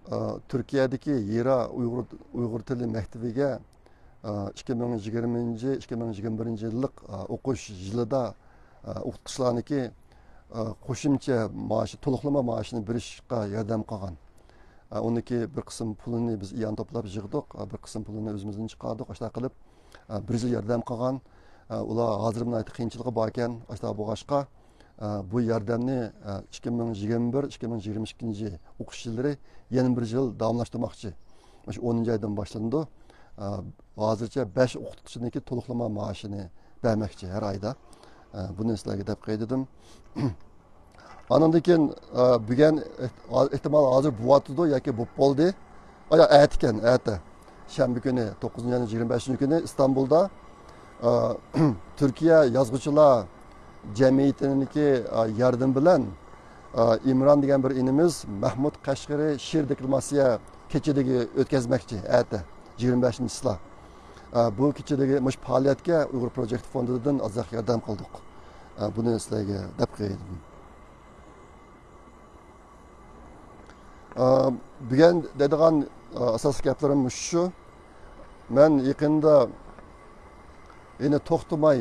ئە، تۈركىيەدىكى ھىرا ئۇيغۇر، ئۇيغۇر تىلى مەكتىۋىگە، ئە، ئىككى مىڭ يىگىرمىنچى، ئىككى مىڭ يىگىرمە بىرىنچى يىللىق، ئە، ئوقۇش يىلىدا، ئە، ئوقۇتقۇچىلارنىڭكى، ئە، قوشۇمچە مائاشى، تولۇقلىما مائاشىنى بېرىشقا ياردەم قىلغان. ئە، ئۇنىڭكى بىر قىسىم پۇلىنى بىز ئىئانە توپلاپ يىغدۇق، ئە، بىر قىسىم پۇلىنى ئۆزىمىزدىن چىقاردۇق، ئاشۇنداق قىلىپ، ئە، بىر يىل ياردەم قىلغان. ئە، ئۇلار ھازىر ناھايىتى قىيىنچىلىقى باركەن، ئاشۇنداق بولغاچقا، ئە، بۇ ياردەمنى، ئە، ئىككى مىڭ يىگىرمە بىر، ئىككى مىڭ يىگىرمە ئىككىنچى ئوقۇش يىللىرى يەنە بىر يىل داۋاملاشتۇرماقچى. مۇشۇ ئونىنچى ئايدىن باشلىنىدۇ. ئە، ھازىرچە بەش ئوقۇتقۇچىنىڭكى تولۇقلىما مائاشىنى بەرمەكچى ھەر ئايدا. ئە، بۇنى سىلەرگە دەپ قويدۇم. ئانىڭدىن كېيىن، ئە، بۈگۈن ئېھ-، ئېھتىمال ھازىر بوۋاتىدۇ ياكى بوپ بولدى. ئايا، ئەتىكەن، ئەتە. شەنبە كۈنى، توققۇزىنچى ئاينىڭ يىگىرمە بەشىنچى كۈنى ئىستانبۇلدا، ئە، تۈركىيە يازغۇچىلار جەمئىيىتىنىڭكى، ئە، ياردىمى بىلەن، ئە، ئىمران دېگەن بىر ئىنىمىز مەھمۇد قەشقىرى شېئىر دېكلاماتسىيە كېچىلىكى ئۆتكۈزمەكچى ئەتە، يىگىرمە بەشىنچى چىسلا. ئە، بۇ كېچىلىكى مۇشۇ پائالىيەتكە ئۇيغۇر پروجېكت فوندىدىن ئازراق ياردەم قىلدۇق. ئە، بۇنى سىلەرگە دەپ قوياي دېدىم. ئا، بۈگۈن دەيدىغان، ئا، ئاساسلىق گەپلىرىم مۇشۇ. مەن يېقىندا يەنە توختىماي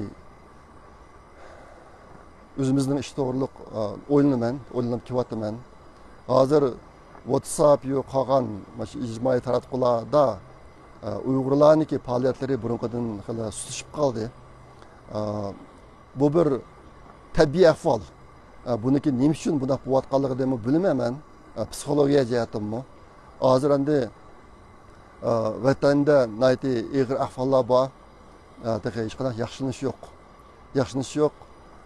ئۆزىمىزنىڭ ئىشى توغرۇلۇق، ئا، ئويلىنىمەن، ئويلىنىپ كېلىۋاتىمەن. ھازىر ۋاتساپ يو قالغان مانا شۇ ئىجتىمائىي تاراتقۇلاردا، ئا، ئۇيغۇرلارنىڭكى پائالىيەتلىرى بۇرۇنقىدىن خېلى سۇسلىشىپ قالدى. ئا، بۇ بىر تەبىئىي ئەھۋال. ئە، بۇنىڭكى نېمە ئۈچۈن بۇنداق بولۇۋاتقانلىقىنىمۇ بىلمەيمەن. ئە، پسىخولوگىيە جەھەتتىنمۇ. ھازىر ئەمدى، ئە، ۋەتەندە ناھايىتى ئېغىر ئەھۋاللار بار. ئە، تېخى ھېچقانداق ياخشىلىنىش يوق. ياخشىلىنىش يوق.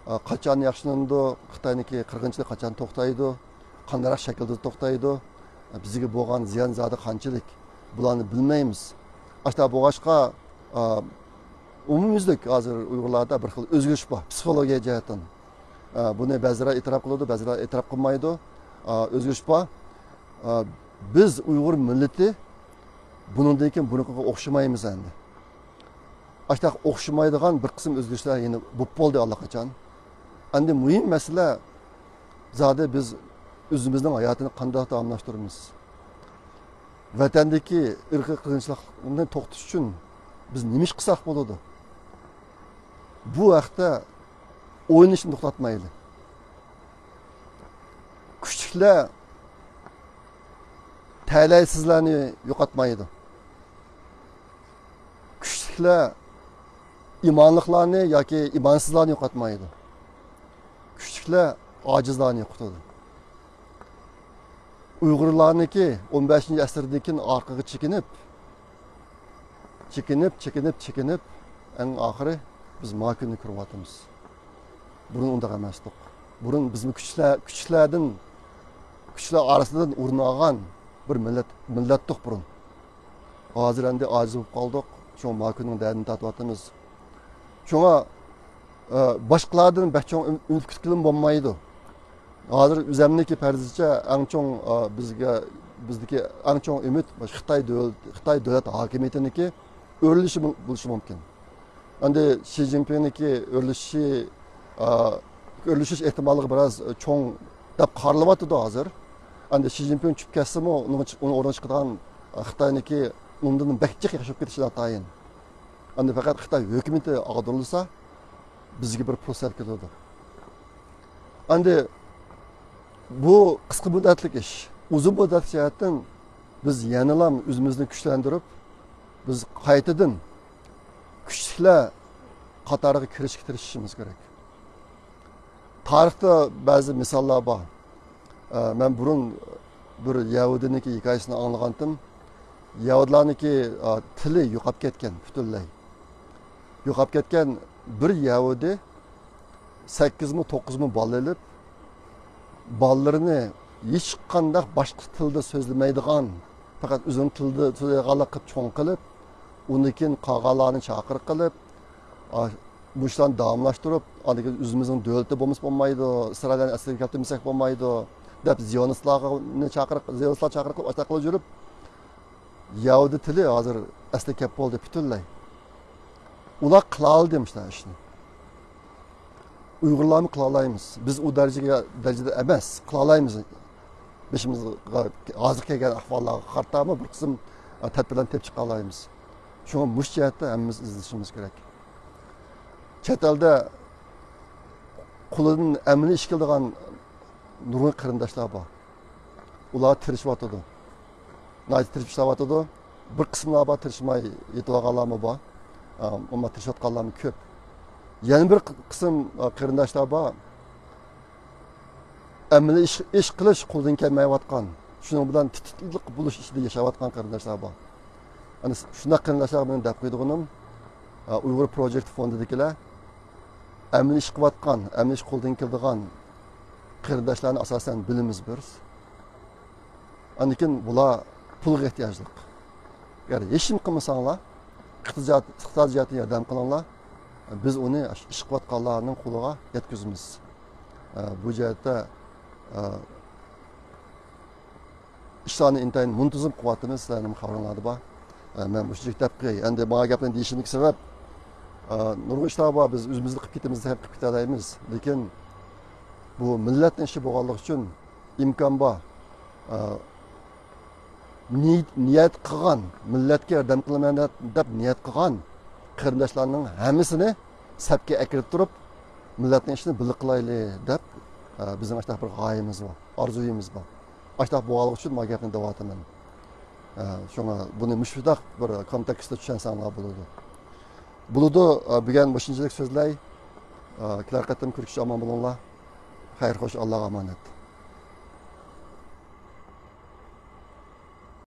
ئە، قاچان ياخشىلىنىدۇ؟ خىتاينىڭكى قىرغىنچىلىقى قاچان توختايدۇ؟ قانداقراق شەكىلدە توختايدۇ؟ ئە، بىزگە بولغان زىيان زادى قانچىلىك؟ بۇلارنى بىلمەيمىز. ئاشۇنداق بولغاچقا، ئە، ئومۇميۈزلۈك ھازىر ئۇيغۇرلاردا بىر خىل ئۆزگىرىش بار، پسىخولوگىيە جەھەتتىن. ئە، بۇنى بەزىلەر ئېتىراپ قىلىدۇ، بەزىلەر ئېتىراپ قىلمايدۇ. ئە، ئۆزگىرىش بار. ئە، بىز ئۇيغۇر مىللىتى بۇنىڭدىن كېيىن بۇرۇنقىغا ئوخشىمايمىز ئەمدى. ئاشۇنداق ئوخشىمايدىغان بىر قىسىم ئۆزگىرىشلەر يەنە بولۇپ بولدى ئاللىقاچان. ئەمدى مۇھىم مەسىلە زادى بىز ئۆزىمىزنىڭ ھاياتىنى قانداق داۋاملاشتۇرىمىز؟ ۋەتەندىكى ئىرقىي قىرغىنچىلىقنى توختىتىش ئۈچۈن بىز نېمە ئىش قىلساق بولىدۇ؟ بۇ ھەقتە ئويلىنىشنى توختاتمايلى. كۈچلۈكلەر تەلەيسىزلەرنى يوقاتمايدۇ. كۈچلۈكلەر ئىمانلىقلارنى ياكى ئىمانسىزلارنى يوقاتمايدۇ. كۈچلۈكلەر ئاجىزلارنى يوقىتىدۇ. ئۇيغۇرلارنىڭكى ئون بەشىنچى ئەسىردىن كېيىن ئارقىغا چېكىنىپ، چېكىنىپ، چېكىنىپ، چېكىنىپ، ئەڭ ئاخىرى بىز ما كۈننى كۆرۈۋاتىمىز. بۇرۇن ئۇنداق ئەمەستۇق. بۇرۇن بىزمۇ كۈچلەر، كۈچلەردىن، كۈچلەر ئارىسىدىن ئورۇن ئالغان بىر مىللەت، مىللەتتۇق بۇرۇن. ھازىر ئەمدى ئاجىز بولۇپ قالدۇق. شۇڭا ما كۈننىڭ دەردىنى تارتىۋاتىمىز. شۇڭا، ئە، باشقىلاردىن بەك چوڭ ئۈم-، ئۈمىد كۈتكىلىمۇ بولمايدۇ. ھازىر ئۆزەمنىڭكى پەرىزىچە ئەڭ چوڭ، ئە، بىزگە، بىزدىكى ئەڭ چوڭ ئۈمىد خىتاي دۆل-، خىتاي دۆلەت ھاكىمىيىتىنىڭكى ئۆرلىشى بول-، بولۇشى مۇمكىن. ئەمدى شى جىنپىڭنىڭكى ئۆرلىشىشى، ئە، ئۆرلىشىش ئېھتىماللىقى بىراز چوڭ دەپ قارىلىۋاتىدۇ ھازىر. ئەمدى شى جىنپىڭ چۈشۈپ كەتسىمۇ، ئۇنىڭ چىق-، ئۇنىڭ ئورنىغا چىقىدىغان، ئە، خىتاينىڭكى ئۇنىڭدىن بەك جىق ياخشى بولۇپ كېتىشى ناتايىن. ئەمدى پەقەت خىتاي ھۆكۈمىتى ئاغدۇرۇلسا، بىزگە بىر پۇرسەت كېلىدۇ. ئەمدى بۇ قىسقا مۇددەتلىك ئىش. ئۇزۇن مۇددەتلىك جەھەتتىن بىز يەنىلا ئۆزىمىزنى كۈچلەندۈرۈپ، بىز قايتىدىن كۈچلۈكلەر قاتارىغا كىرىشكە تىرىشىشىمىز كېرەك. تارىختا بەزى مىساللار بار. ئە، مەن بۇرۇن بىر يەھۇدىينىڭكى ھېكايىسىنى ئاڭلىغانتىم. يەھۇدىيلارنىڭكى، ئە، تىلى يوقاپ كەتكەن پۈتۈنلەي. يوقاپ كەتكەن بىر يەھۇدىي سەككىزمۇ، توققۇزمۇ بالا ئېلىپ، بالىلىرىنى ھېچقانداق باشقا تىلدا سۆزلىمەيدىغان، پەقەت ئۆزىنىڭ تىلىدا سۆزلەيدىغانلار قىلىپ چوڭ قىلىپ، ئۇندىن كېيىن قالغانلارنى چاقىرىق قىلىپ، ئا، مۇشۇلارنى داۋاملاشتۇرۇپ، ئاندىن كېيىن ئۆزىمىزنىڭ دۆلىتى بولمىسا بولمايدۇ، ئىسرائىلنى ئەسلىگە كەلتۈرمىسەك بولمايدۇ، دەپ زىيونىستلارنى چاقىرىق، زىيونىستلار چاقىرىق قىلىپ، ئاشۇنداق قىلىپ يۈرۈپ، يەھۇدىي تىلى ھازىر ئەسلىگە كەپ بولدى پۈتۈنلەي. ئۇلار قىلالىدى مۇشۇنداق ئىشنى. ئۇيغۇرلارمۇ قىلالايمىز. بىز ئۇ دەرىجىگە، دەرىجىدە ئەمەس، قىلالايمىز. بېشىمىزغا ھازىر كەلگەن ئەھۋاللارغا قارىتامۇ بىر قىسىم، ئە، تەدبىرلەرنى تېپىپ چىقالايمىز. شۇڭا مۇشۇ جەھەتتە ھەممىمىز ئىزدىشىمىز كېرەك. چەت ئەلدە قولىدىن ئەمەلىي ئىش كېلىدىغان نۇرغۇن قېرىنداشلار بار. ئۇلار تىرىشىۋاتىدۇ. ناھايىتى تىرىشىپ ئىشلەۋاتىدۇ. بىر قىسىملار بار، تىرىشماي يېتىۋالغانلارمۇ بار. ئە، ئەمما تىرىشىۋاتقانلارمۇ كۆپ. يەنە بىر قىسىم، ئە، قېرىنداشلار بار. ئەمەلىي ئىش، ئىش قىلىش قولىدىن كەلمەيۋاتقان، شۇنىڭ بىلەن تىت-، تىتلىق بولۇش ئىچىدە ياشاۋاتقان قېرىنداشلار بار. ئەنە شۇنداق قېرىنداشلارغا مېنىڭ دەپ قويىدىغىنىم، ئە، ئۇيغۇر پروجېكت فوندىدىكىلەر ئەمەلىي ئىش قىلىۋاتقان، ئەمەلىي ئىش قولىدىن كېلىدىغان قېرىنداشلارنى ئاساسەن بىلىمىز بىز. ئاندىن كېيىن بۇلار پۇلغا ئېھتىياجلىق. ئەگەر ھېچنېمە قىلمىساڭلار، ئىقتىساد، ئىقتىسادىي جەھەتتىن ياردەم قىلىڭلار، بىز ئۇنى ئىش قىلىۋاتقانلارنىڭ قولىغا يەتكۈزىمىز. ئە، بۇ جەھەتتە، ئە، ئىشلارنى ئىنتايىن مۇنتىزىم قىلىۋاتىمىز، سىلەرنىڭ خەۋىرىڭلاردا بار. ئە، مەن مۇشۇنچىلىك دەپ قوياي. ئەندى ماڭا گەپنى دېيىشىمدىكى سەۋەب، ئە، نۇرغۇن ئىشلار بار، بىز ئۆزىمىزنى قىلىپ كېتىمىز دەپ قىلىپ كېتەلەيمىز. لېكىن بۇ مىللەتنىڭ ئىشى بولغانلىقى ئۈچۈن ئىمكان بار. ئە، نىيەت، نىيەت قىلغان، مىللەتكە ياردەم قىلىمەن دەپ، دەپ نىيەت قىلغان قېرىنداشلارنىڭ ھەممىسىنى سەپكە ئەكىرىپ تۇرۇپ، مىللەتنىڭ ئىشىنى بىللە قىلايلى دەپ، ئە، بىزنىڭ ئاشۇنداق بىر غايىمىز بار، ئارزۇيىمىز بار. ئاشۇنداق بولغانلىقى ئۈچۈن مانا گەپنى دەۋاتىمەن. ئە، شۇڭا بۇنى مۇشۇنداق بىر كونتېكستتا چۈشەنسەڭلار بولىدۇ. بولىدۇ، ئە، بۈگۈن مۇشۇنچىلىك سۆزلەي. ئە، كېلەر قېتىم كۆرۈشكىچە ئامان بولۇڭلار. خەير خوش، ئاللاغا ئامانەت.